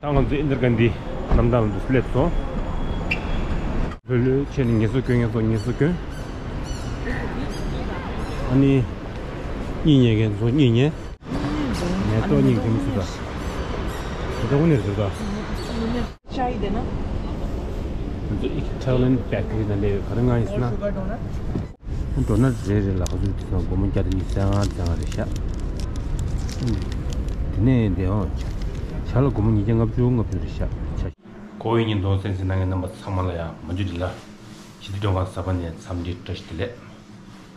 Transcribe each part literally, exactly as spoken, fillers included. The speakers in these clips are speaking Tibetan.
ད་ང་ཚོ་ཨིན་དར་གྷན་དྷི་གནམ་ཐང་ལ་འདུག་སླེབས་སོང་། ལྷོད་ལྷོད་བྱས་ནས་ངལ་གསོ་སྐྱོན། ངལ་གསོ་ངལ་གསོ་སྐྱོན། ཨ་ནི་གཉིད་ཉལ་མཁན་ཚོ་གཉིད་ཉལ། མེ་ཏོག་གཉིད་ཁྱིམ་སུ་ད། ད་དགོང་ནས་རེད་ད། ང་ཚོ་ཨི་ཊ་ལི་ཡན་བེ་ཀ་རི་ནང་སླེབས་ཡོད། ག་རེ་མངགས་ཡིན་ཟེར་ན། ཌོ་ནཊ་རེ་རེ་ལ་ག་ཚོད་དེ་ཚོ་སྒོར་མོ་བརྒྱ་དང་ཉི་ཤུ་རྩ་ལྔ་རྩ་ལྔ་རེད་ཤག་དེ་ནས་དེ་འོང་ཞག་ལ་སྒོར་མོ་ཉིས་བརྒྱ་ལྔ་བཅུ་ལྔ་བཅུ་རེད་ཤག་ཆ། ཁོ་བོའི་ཉིན་ཐོ་གསན་གཟིགས་གནང་མཁན་རྣམ་པ་ཚང་མ་ལ་ཡང་མ་འཇུ་འདི་ལ་ཞི་བདེ་མགྲོན་ཁང་གསར་པ་ནས་འཚམས་འདྲི་བཀྲ་ཤིས་བདེ་ལེགས།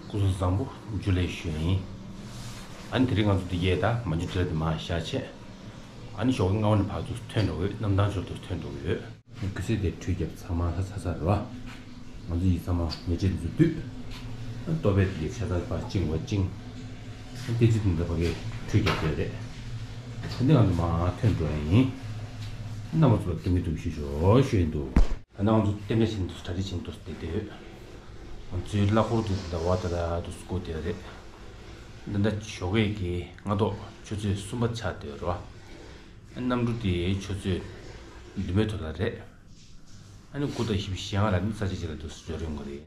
སྐུ་གཟུགས་བཟང་པོ་འཇུ་ལེ་ཞུ་ཡ་ཡིན། ཨ་ནི་དེ་རིང་ང་ཚོ་འདི་གས་ད་མ་འཇུ་འདི་ལ་དེ་མ་བཞག་བྱས། ཨ་ནི་ཞོགས་ཀས་སྔ་བོ་ནས་ཕར་ཚུར་ཐོན་འགྲོ་གི་ཡོད། གནམ་ཐང་ཕྱོགས་སུ་ཐོན་འགྲོ་གི་ཡོད། གུས་སེ་དེ་ཁྲུས་བརྒྱབ་ཚང་མ་ལྷ་ཚ་ཚ་རེད་བ། ང་ཚོ་ཡིས་ཚང་མ་ཉལ་ཆས་འཛུལ་དུས། ལྟོ་ཕད་དེ་ཆ་ཚང་ཕར་བཅིངས་བ་བཅིངས། ལྟེ་ཅི་དེ་འདྲ་ཕ་གིར་ཁྲུས་བརྒྱབ་ཡོད་རེད། དེ་ནས་ང་ཚོ་མར་ཐོན་འགྲོ་ཡ་ཡིན། རྣམ་པ་ཚོ་ལ་སྟོན་གྱི་འདུག་ཞུ་ཞོ་ཞུ་ཡིན་འདུག་ད་ནང་ང་ཚོ་རྟེན་འབྲེལ་བྱེད་འདུག་གྲ་སྒྲིག་བྱེད་འདུག་བསྡད་དེ་ཡོད། ང་ཚོའི་གླ་འཁོར་དུ་ཟླ་བ་ད་ལྟ་དུ་སྐོར་དེ་རེད། འདི་འདྲ་ཞོགས་ཀས་ཀྱི་སྔ་ཐོག་ཆུ་ཚོད་གསུམ་པ་ཆགས་བསྡད་ཡོད་རེད་བ། གནམ་གྲུ་དེ་ཆུ་ཚོད་བདུན་པའི་ཐོག་ལ་རེད། ཨ་ནི་དགུ་དང་བཞི་བཅུ་ཞེ་ལྔ་ལ་ནི་ས་ཆ་གཅིག་ལ་འདུག་སེ་འགྲོ་རན་གྱི་རེད།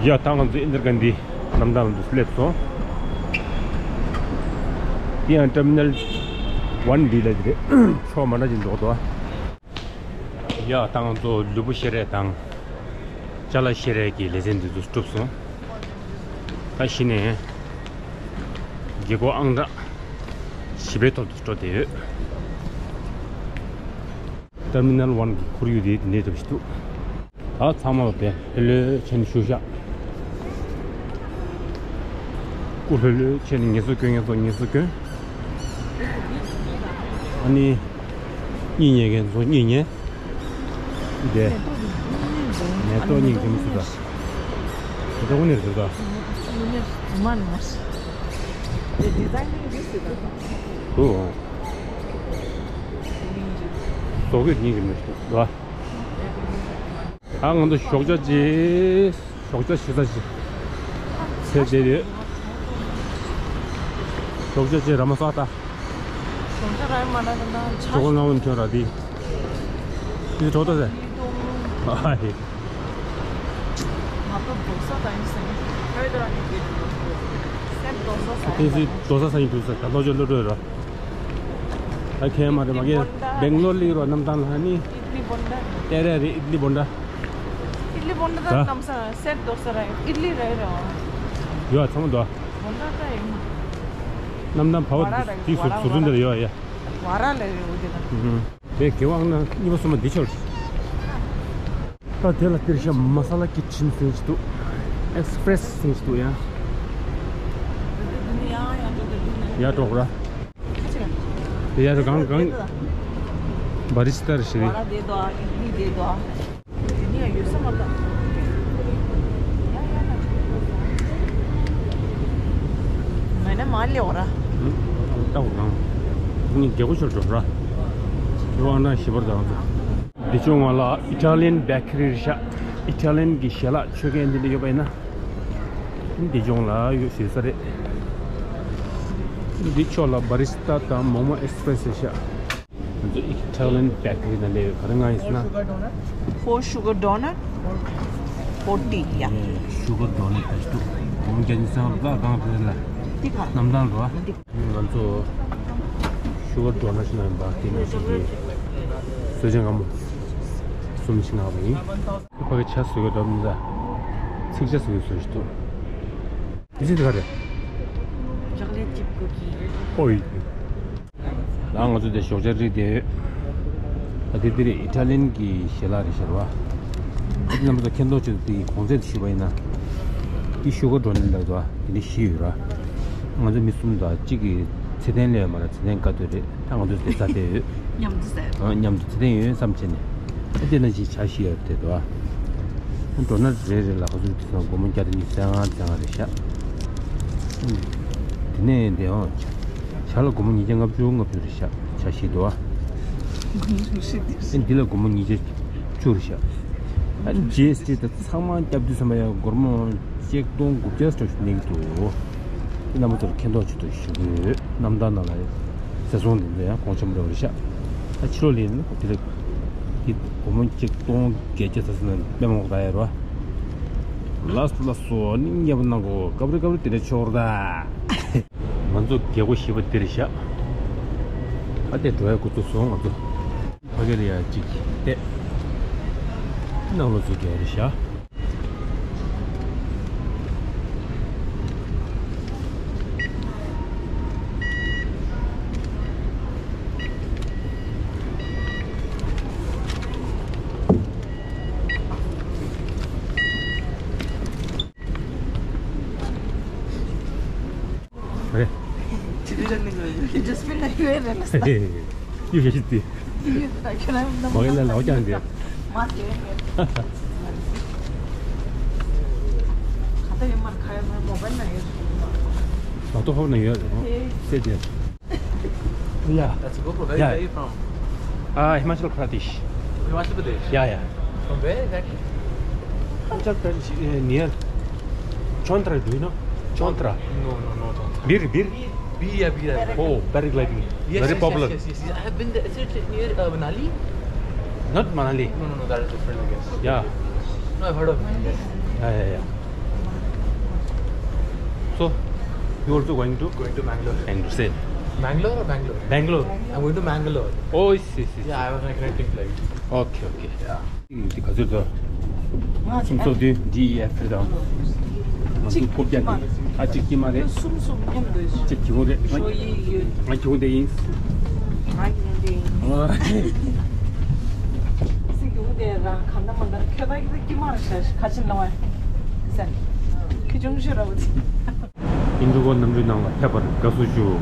ཡ། ད་ང་ཚོ་ཨིན་དར་གྷན་དྷི་གནམ་ཐང་ལ་འདུག་སླེབས་སོང་། དེ་ཡང་ཊར་མི་ནལ་ཝན་བི་ལབ་ཀྱི་རེད། ཕྱོགས་མ་འདྲ་ཅིག་འགྲོ་འདུག་ཨ། ཡ། ད་ང་ཚོ་ལུས་པོ་བཤས་རས་དང་ཅ་ལག་བཤས་རས་ཀྱི་ལེ་ཚན་འདི་ཚོ་གྲུབ་སོང་། ད་གཞི་ནས་རྒྱལ་སྒོ་ཨང་གྲངས་བཞི་པའི་ཐོག་ཏུ་འགྲོ་བསྡད་ཡོད། ཊར་མི་ནལ་ཝན་གྱི་ཁོར་ཡུག་དེ་འདི་འདྲ་འདྲ་པོ་ཞིག་འདུག་ད་ཚང་མ་ལ་དེ་ལྷོད་ལྷོད་བྱས་ནས་བཞུགས་ཤག་སྐུ་ལྷོད་ལྷོད་བྱས་ནས་ངལ་གསོ་སྐྱོན། ངལ་གསོ་ངལ་གསོ་སྐྱོན། ཨ་ནི་གཉིད་ཉལ་མཁན་ཚོ་གཉིད་ཉལ། དེ་མེ་ཏོག་གཉིད་ཁྱིམ་སུ་ད། དེ་ཚོ་ནས་རེད་ད། འདུག་ཟོག་གི་གཉིད་ཁྱིམ་སུ་ད། ཨ། ང་ཚོ་ཞོགས་ཇ་ཅིག་ཞོགས་ཇ་ཞུ་ས་ཅིག་ཚེ་བསྡད་ཡོད། ཞོགས་ཇ་ཅིག་ར་མ་ས་ད། ཞོགས་ཇ་ར་མ་ན་ད་ན་ཇ་ཇོ་གོ་ན་འོན་ཁྱོད་ར་དི། དི་ཇོ་ཏོ་ཟེ། ཨ་ཧེ། ང་ཚོ་རྡོ་ས་ད་ཡིན་ཟེར། ཁྱོད་ད་ནི་དི་ཇོ་ཏོ་ཟེ། རྡོ་ས་ས་ཡིན་ཟེར། རྡོ་ས་ས་ཡིན་འདུག་ཟེར། ད་ལོ་ཇོ་ལོ་ཇོ་ར། ད་ཁྱེད་མ་རེད་མ་གི་སྦེང་ལོར་ལིག་རོ་གནམ་ཐང་ལ་ནི། ཏེ་རེ་རེ་ཨིད་ལི་བོན་ཌ། ཨིད་ལི་བོན་ཌ་ད་གནམ་ས་སེར་མདོག་ས་ར་ཨིད་ལི་རེ་རོ། ཡོད་ཚང་མ་འདུག་བོན་ཌ་ད་ཡིན། གནམ་ཐང་བ་བ་ཏིག་སུ་སུ་ཟུན་འདིར་ཡོད་ཡ། བ་ར་ལ་ཡོད་འདི་ན། དེ་གེ་ཝང་ན་གཉིས་པ་སོ་མ་འདི་ཆོར། ད་དེ་ལ་སྟེར་ཤ་མ་ས་ལ་ཀི་ཆིན་ཟེར་གྱི་འདུག་ཨེག་སི་པི་རེ་སི་ཟེར་གྱི་འདུག་ཡ། ཡ་གྲོགས་ར། དེ་ཡར་གང་གང་། བ་རི་སི་ཏ་རེད་ཤི་རེད། ད་འོ་གང་། ངས་རྒྱལ་སྒོ་ཤོར་འགྲོ་ར། རོ་ཨ་ན་ཞི་བར་དང་། འདི་ཅོ་ང་ལ་ཨི་ཊ་ལི་ཡན་བེ་ཀ་རི་རེད་ཤག་ཨི་ཊ་ལི་ཡན་གྱི་ཞལ་ལག་མཆོད་མཁན་འདི་འདྲ་ཡོད་པ་ཡིན་ན། འདི་ལྗོངས་ལ་ཡོད་ཟེར་ས་རེད། འདི་ཕྱོགས་ལ་བ་རི་སི་ཏ་དང་མོག་མོག་ཨེག་སི་པི་རེ་སི་ཟེར་ཤག་ང་ཚོ་ཨི་ཊ་ལི་ཡན་བེ་ཀ་རི་ནང་སླེབས་ཡོད། ག་རེ་མངགས་ཡིན་ཟེར་ན། Four sugar donut, forty, yeah. Sugar donut དེ་ཞུ། ཁོང་རྒྱ་ནི་སང་ལ་གང་དེ་ལ། འདི་ག་གནམ་ཐང་རོ། འདི། ང་ཚོ་ཤུ་གར་ཌོ་ནཊ་ཞིག་ནང་ཡིན་པ་དེ་ནང་བཞིན་གྱི་གསོལ་ཇ་མངར་མོ་གསུམ་ཞིག་མངགས་པ་ཡིན། ཕ་གི་ཇ་བཟོ་གི་འགྲོ་མི་འདུག་ཚིག་ཆ་ཟེར་བའི་བཟོ་ཞིག་འདུག་མི་ཚེ་འདི་ག་རེད། ཅོག་ལེ་ཊི་ཅིབ་ཀུ་ཀི། ཨོ་ཡིན། ད་ང་ཚོ་དེ་ཞོགས་ཇ་རིག་བསྡད་ཡོད། ད་དེ་འདི་རེད། ཨི་ཊ་ལི་ཡན་གྱི་ཞལ་ལག་རེད་ཤག་ར། ཨ་ཅེ་རྣམ་པ་ཚོ་མཁྱེན་རྟོགས་ཆེད་དུ་དེའི་གོང་ཚད་དུ་ཞུས་པ་ཡིན་ན། དེ་ཤུ་གར་ཌོ་ནཊ་ལབ་འདུག་དེ་འདྲ་བཞི་ཡོད་ར། ང་ཚོ་མི་གསུམ་དང་གཅིག་གིས་ཚེ་བརྟན་སླེབས་ཡོད་མ་རེད། ཚེ་བརྟན་དཀའ་སྡུག་རེད། ད་ང་ཚོ་དེ་ཟ་བསྡད་ཡོད། མཉམ་དུ་ཟས། ཨ། མཉམ་དུ་ཚེ་བརྟན་ཡོད་བསམ་བྱས་ནས། ཨ་དེ་ན་ཅིག་ཇ་བཞི་ཡོད་དེ་འདུག་ཌོ་ནཊ་རེ་རེ་ལ་ག་ཚོད་རེད་ཟེར་ན་སྒོར་མོ་བརྒྱ་དང་ཉི་ཤུ་རྩ་ལྔ་རྩ་ལྔ་རེད་ཤག་དེ་ནས་དེ་འོང་ཇ་ལ་སྒོར་མོ་ཉིས་བརྒྱ་ལྔ་བཅུ་ལྔ་བཅུ་རེད་ཤག་ཇ་བཞི་འདུག་ཨ་འདི་ལ་སྒོར་མོ་ཉིས་བརྒྱ་བཅུ་རེད་ཤག་ཨ་ཇི་ཨེསི་ཊི་དང་ཚང་མ་བརྒྱབ་དུས་ཙམ་པ་ཡང་སྒོར་མོ་ཆིག་སྟོང་དགུ་བརྒྱ་ཙམ་ཞིག་གནས་ཀྱི་འདུག་དེ་རྣམ་པ་ཚོར་མཁྱེན་རྟོགས་ཆེད་དུ་ཞུ་གི་ཡོད། གནམ་ཐང་ནང་ལ་བཟའ་ཚང་དེ་ཚོ་ཡང་གོང་ཆེན་པོ་འདྲ་བོ་རེད་ཤག་ད་ཕྱི་ལོགས་ལ་ཡིན་ན་དེ་ལ་དེ་སྒོར་མོ་ཆིག་སྟོང་བརྒྱད་བརྒྱ་ཙམ་ཙམ་ནང་དཔེ་མང་པོ་ད་ཡོད་རེད་བ། ལགས་སོ་ལགས་སོ། སྙིང་རྗེ་པོ་གནང་གོ། སྐབས་རེ་སྐབས་རེ་དེ་འདྲ་ཆོག་རེད་ད། ང་ཚོ་རྒྱལ་སྒོ་བཞི་པ་འདི་རེད་ཤག་ཨ་དེ་འགྲོ་ཡ་འགོ་ཚུགས་སོང་ང་ཚོ། ཕ་གི་ལ་ཡ་གཅིག་བལྟས། ནང་ལོགས་ཚུད་རྒྱུ་རེད་ཤག་རེད། Just feel like you were in a ཡོད་ཤག་ཅིག་དེ། མ་གི་ལ་ལའོ་ཀྱང་དེ། མ་དེ། ཁ་ཏ་ཡོད་མར་ཁ་ཡོད་མར་མོ་བན་ན་ཡོད། ལ་ཏོ་ཧོབ་ན་ཡོད་རེད། སེ་དེ། Yeah. That's a GoPro. Where, yeah, where are you from? Uh, Himachal Pradesh. Himachal Pradesh? Yeah, yeah. From where exactly? Himachal Pradesh, uh, near Chontra. Do you know Chontra? No, no, no, Chontra. Bir, Bir? Bir, yeah, Bir. Oh, paragliding. Yes, very popular. Yes, yes, yes, yes. I have been there. Is it near uh, Manali? Not Manali. No, no, no, that is different, I guess. Yeah. No, I've heard of it, yes. Yeah, yeah, yeah. So, you also going to? Going to Mangalore. Bangalore, same. Mangalore or Bangalore? Bangalore. I'm going to Mangalore. Oh, yes, yes, yes. Yeah, I was on a connecting flight. Okay, okay. Yeah. འདི་ག་ཚོད་འདུག་ང་ཚོ་ཚོ་འདི་ཌི་ཨི་ཨེཕ་རེད་དང་། ང་ཚོ་ཕོ་བརྒྱ་འདི་ཨ་གཅིག་གི་མ་རེད། གསུམ་གསུམ་མཉམ་འདུག་གཅིག་གི་འོ་རེད། ང་ཞོ་ཡི་ཡོད། ང་གི་འོ་འདི་ཡིན། ང་གི་འོ་འདི་ཡིན། ཨོ། སི་གི་འོ་འདི་ར་གང་ལྟར་མ་ལྟར་ཁྱོད་ད་གི་གི་མ་རེད་ཤ་ཁ་ཆེན་ལ་བ། ཟན། ཁི་ཆུང་ཤོས་ར་བ་ཅི། ཨིན་ཌི་གོ་གནམ་གྲུའི་ནང་ལ་ཕེབས་པར་དགའ་བསུ་ཞུ།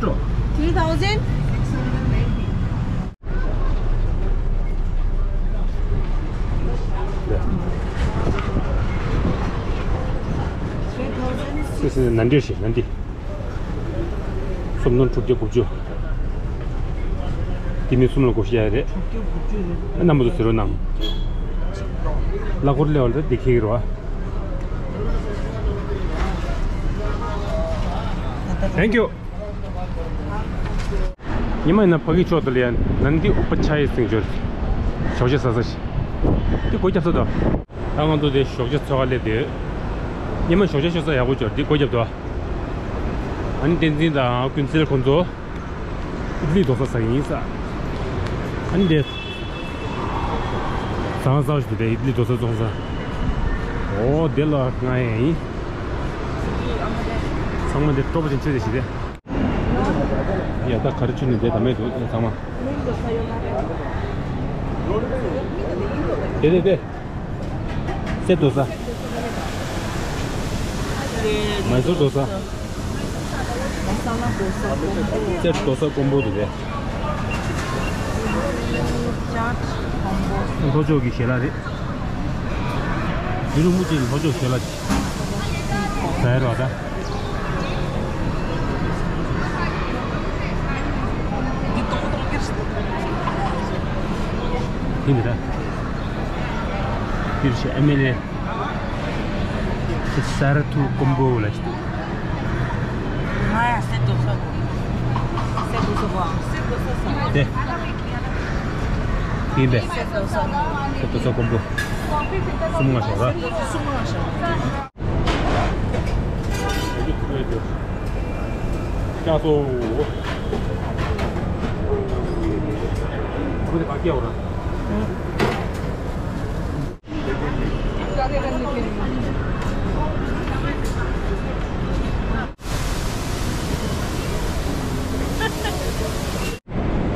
Three thousand? སི་སི་ནན་ཏི་ཞིག་ནན་ཏི། སུམ་སྟོང་དྲུག་བརྒྱ་དགུ་བཅུ། དེ་མིན་གསུམ་ལ་བགོ་བཤའ་ཡ་རེད། རྣམ་པ་ཚོ་ཟེར་རོགས་གནང་། གླ་འཁོར་སླེབས་པ་ལ་འདི་འཁྱེར་གྱི་རེད་བ། Thank you. ཉི་མ་ཡིན་ན་ཕ་གི་ཕྱོགས་དེ་ལ་ཡ་ནན་ཏི་ཨུ་པ་ཆ་ཡི་ཟེར་གྱི་ཡོད་རེད། ཞོགས་ཇ་ཟ་ས་ཞིག་དེ་སྒོ་བརྒྱབ་ས་དང་། ད་ང་ཚོ་དེ་ཞོགས་ཇ་འཚོལ་ག་སླེབས་བསྡད་ཡོད། ཉི་མ་ཞོགས་ཇ་ཤོར་ས་ཡག་པོ་ཅིག་ཡོད་རེད། དེ་སྒོ་བརྒྱབ་འདུག་ཨ་ནི་བསྟན་འཛིན་དང་ཀུན་གསལ་ཁོང་ཚོ་ཨི་ཏི་ལི་རྡོ་ས་ཟ་གི་ཡིན་ས། ཨ་ནི་དེ་ཟ་ཁང་གསར་པ་ཞིག་འདུག་དེ་ཨི་ཏི་ལི་རྡོ་ས་བཙོང་ས། འོ་དེ་ལ་ང་ཡང་ཡིན། ཚང་མ་དེ་སྤྲོ་པོ་ཅན་ཆོས་དེ་ཞིག་དེ། ཡ་ད་ག་རེ་ཆུ་ནི་དེ་ད་མེད་འདུག་ཚང་མ། དེ་དེ་དེ། སེ་རྡོ་ས། མའི་སུར་རྡོ་ས། མ་ས་ལ་རྡོ་ས་ཀོམ་པོ། སེཊ་རྡོ་ས་ཀོམ་པོ་དེ་རེད། ཅཱཊ་ཀོམ་པོ། ལྷོ་ཕྱོགས་ཀྱི་ཞལ་ལག་རེད། ཡུ་རུ་མུ་ཅིག་ལྷོ་ཕྱོགས་ཞལ་ལག་ཅིག་ཟ་ཡ་རེད་པ་ད། འདི་འདྲ། འདིར་ཞལ་ཨེམ་ཨེལ་ཨེ། ཁྱེད་ས་ར་ཐུ་ཀོམ་པོ་ལ་ཞིག་འདུག་ང་ཡང་སེ་དོ་ས་གོ། སེ་དོ་ས་གོ། སེ་དོ་ས་ས། དེ། ཡིན་པས། སེ་དོ་ས་གོ། སེ་དོ་ས་ཀོམ་པོ། སུམ་ལྔ་ཞོག་ར། སུམ་ལྔ་ཞོག་ཀྱང་སོ། ཁོ་དེ་ག་སྐྱེ་བ་ར།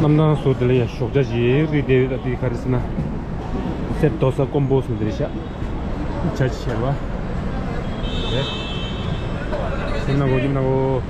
གནམ་ཐང་བཟོ་དེ་ལ་ཡ་ཞོགས་ཇ་ཞིག་རིག་བསྡད་ཡོད། ད་དེ་ག་རེ་ཟེར་ན། སེཊ་རྡོ་ས་ཀོམ་པོ་ཟེར་དེ་རེད་ཤག་ཇ་ཆེ་བ། རེད། སེམས་ནང་གོ་ཡིན་ནང་གོ།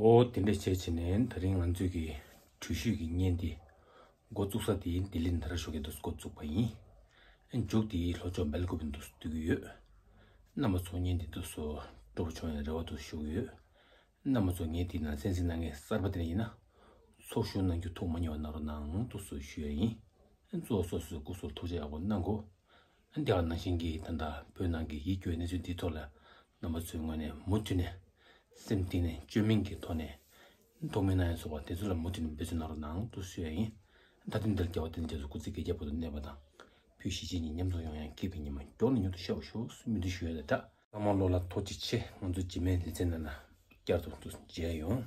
འོ་དེ་འདྲ་བྱས་བྱས་ནས་ད་རིང་ང་ཚོས་ཀྱི་འགྲུལ་བཞུད་ཀྱི་བརྙན་འདི་འགོ་བཙུགས་ས་དེ་ལྡི་ལི་ནཱ་ར་ཞོགས་ཀས་འདུག་འགོ་བཙུགས་པ་ཡིན། མཇུག་དེ་ལྷོ་ཕྱོགས་སྦེལ་ཀོབ་འདུག་བསྡུ་གི་ཡོད། རྣམ་པ་ཚོ་བརྙན་འདི་འདུག་སོ་སྤྲོ་པོ་བྱུང་ཡང་རེ་བ་འདུག་ཞུ་གི་ཡོད། རྣམ་པ་ཚོ་ངས་དེ་ན་གསན་གཟིགས་གནང་མཁན་གསར་པ་དེ་འདྲ་ཡིན་ན། ཚོགས་ཞུགས་གནང་རྒྱུ་ཐུགས་མ་མཉེས་པ་གནང་རོགས་གནང་འདུག་སོ་ཞུ་ཡ་ཡིན། གཙོ་བོ་སོ་སོའི་སྐུ་གཟུགས་ཐུགས་རྗེ་ཡག་པོ་གནང་གོ། དེ་ག་ནང་བཞིན་གྱི་ད་ལྟ་བོད་ནང་གི་ཡིད་སྐྱོའི་གནས་ཚུལ་འདིའི་ཐོག་ལ་རྣམ་པ་ཚོའི་ངོས་ནས་མུ་མཐུད་ནས་སེམས་གཏིང་ནས་བཅོས་མིན་གྱི་ཐོག་ནས་ཐུགས་སྨོན་གནང་ཡ་སོགས་པ་དེ་ཚོ་ལ་མུ་མཐུད་ནས་འབད་བརྩོན་གནང་རོགས་གནང་འདུག་ཞུ་ཡ་ཡིན། ད་ཐེངས་འདིར་རྒྱལ་བ་དེ་འདྲ་ཚོ་སྐུ་ཚེ་བསྐལ་བརྒྱའི་བར་དུ་གནས་པ་དང་། བོད་གཞིས་བྱེས་གཉིས་མཉམ་འཛོམས་ཡོང་ཡ་སྐྱིད་པའི་ཉི་མ་མགྱོགས་ནས་མྱུར་དུ་ཤར་བ་ཤོག་ཟེར་སྨོན་འདུན་ཞུ་ཡ་ད་ད། ཚང་མ་བློ་ལ་ཐུགས་རྗེ་ཆེ། ང་ཚོ་རྗེས་མའི་ལེ་ཚན་ནང་ལ་བསྐྱར་དུ་མཇལ་ཡོང་།